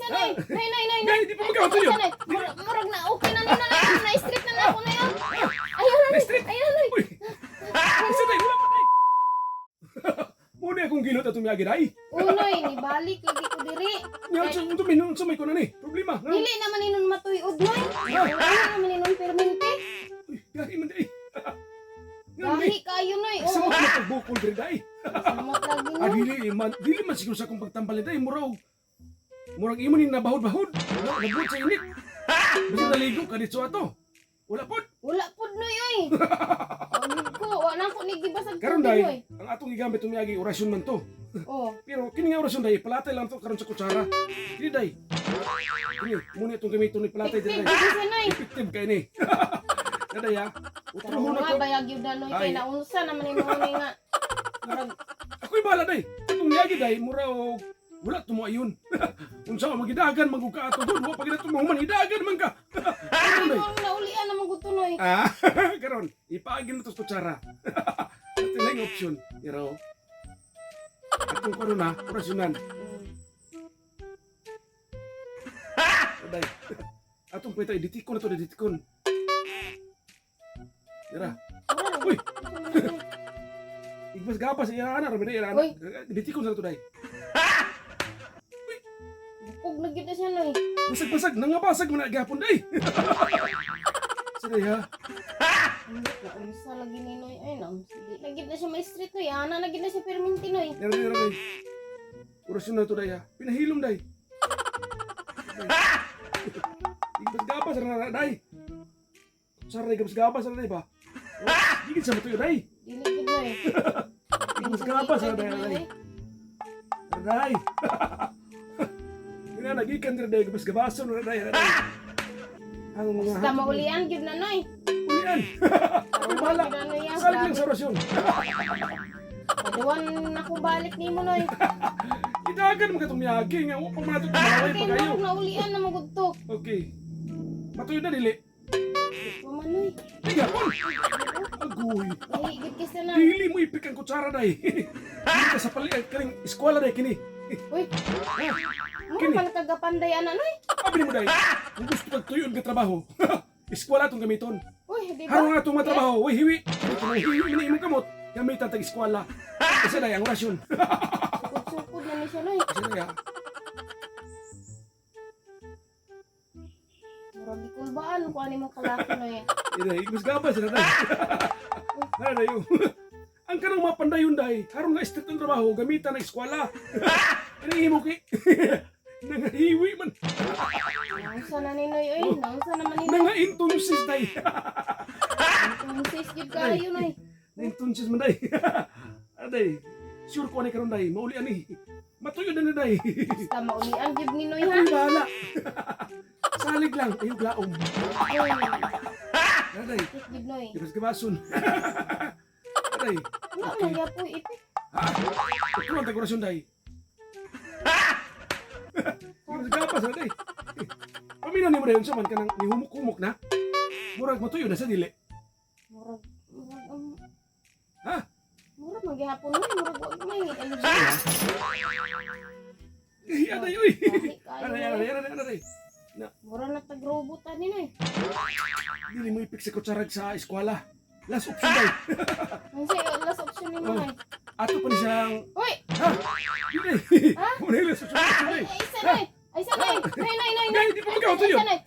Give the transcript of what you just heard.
sa nay. Nay, nay, nay, nay. Nay, di pa magkakatuyo. Ay, sa nay. Murag na okay na ni na na street na na ako na yun. Ayun na. Na-street? Ayun na. Uy! Isa day, wala pa day. Muna akong gilot at tumiyagi day. Unoy, nibalik lagi ko diri. Nya unsa unsa may unsa may kuno ni? Problema. Nga? Dili naman inon matuyod, noy. Wala naman inon permente. Uy, gahi man day. Nga man Gahi kayo, noy. Sa Oo. mga pagbukol diri day. Samot lagi, Ah, noy. dili man siguro sa akong pagtambal day murag murag imo ning nabahod-bahod. Nabot sa init. Basta naligo ka dito ato. Wala pod. Wala pod, noy, oy. Wala ko, wala ko ni gibasag Karon tubig, day, noy. ang atong gigamit tumiyagi orasyon man to. Oh. Pero kini nga orasyon day, palatay lang to karon sa kutsara. Kini day. Kini, muna itong gamiton ni palatay Effective diri day. gid siya, noy. Effective kay ni. Naday ha. Utrohon Karon na nga to. bayag yun na, noy, kay Ay. naunsa naman inon nga. Murag Ako'y bahala day. Itong miyagi day, mura og wala tumuayon. Unsa ka magidagan man ka ato doon, wa pa gid mahuman hidagan man ka. Karon day. Ay, naulian naman gud to, noy. Ah, karon ipaagin na to sa kutsara. Ato lang option. Pero atong karon na, orasyonan. Aday. Atong pwede editikon na to, editikon. Dira. Uy, igbas gapas iya ana ra iya ana. Uy. Editikon sa to day. Bukog na gyud na siya, noy. Basag-basag, nangabasag man na gihapon day. Sige ha. Naunsa lagi ni noy. Ay, naunsa. Di na gyud na siya may street, noy. Ana na gyud na siya perminti, noy. Dira dira day. Orasyon na to day ha. Pinahilom day. Igbas gapas ra na day. Sar day gabas gapas ra day ba. Gigit sa matuyo day. Dili gyud, noy. Igbas gapas ra day day. Aray! Ina nagikan diri day gabas gabason ra day day. Ang mga Basta maulian gyud na, noy. Ulian. Ako'y bahala. Gyud na, noy, ah. Salig lang sa orasyon. Paduan ako balik nimo, noy. Idagan mo katong miyagi nga wa pa man nato tumalaway Okay, pa kayo. murag naulian na magud to. Okay. Matuyo na dili. Mama, noy. Tigapon. Agoy. Nahigit kasi na. Dili mo ipik ang kutsara day. Dili ka sa pali kaning eskwela day kini. Uy, Ha? mura Kini. man kagapanday ana, noy. Abi nimo day. Kung gusto kag tuyon ka trabaho. Eskwela atong gamiton. Uy, di ba? Haron nga itong matrabaho, uy, hiwi. Kung hiwi ni imong kamot, gamitan tag eskwela. Kasi day ang orasyon. Sukod-sukod na ni siya, noy. Kasi day, ah. Murag gikulbaan ko ani mo kalaki, noy. Ina, mas gabas na day. Nara day. Oh. Ang kanang mapandayon day, haron nga street ang trabaho, gamitan ang eskwela. Ina imo kay nangahiwi man, Naunsa na ni noy, oy. Naunsa naman ni noy. nangaintunsis day. Sis gyud kayo, noy. Naintunsis man day. Aday, sure ko ani karon day, mauli ani. Matuyo na na day. Basta maulian gyud ni noy, ha. Ako'y bahala. Salig lang, ayaw laom. Uy, Aday, gyud, noy. gabas gabason. Aday, Wala man yapoy ipik. ha? Ito ang tag-orasyon day. Gabas gapas na day. Paminaw ni mo dayon sa man kanang nihumok-humok na. Murag matuyo na sa dili. Murag Ha? murag magyapon, noy, murag wa may ayun. Eh, aday oy. Gahi kayo, Aday, noy. aday, aday, aday. Mura na tag robot ani, noy. Dili mo ipik sa kutsarag sa eskwela. Last option day. Unsa yung last option nimo, Oh. noy? Ato pa ni siyang Uy, ha? Dili. Ha? Muna yung last option ay day. ay isa, noy. Ay isa, noy. Noy, noy, noy, noy. Gay, di pa magkakatuyo. Ay, isa, noy.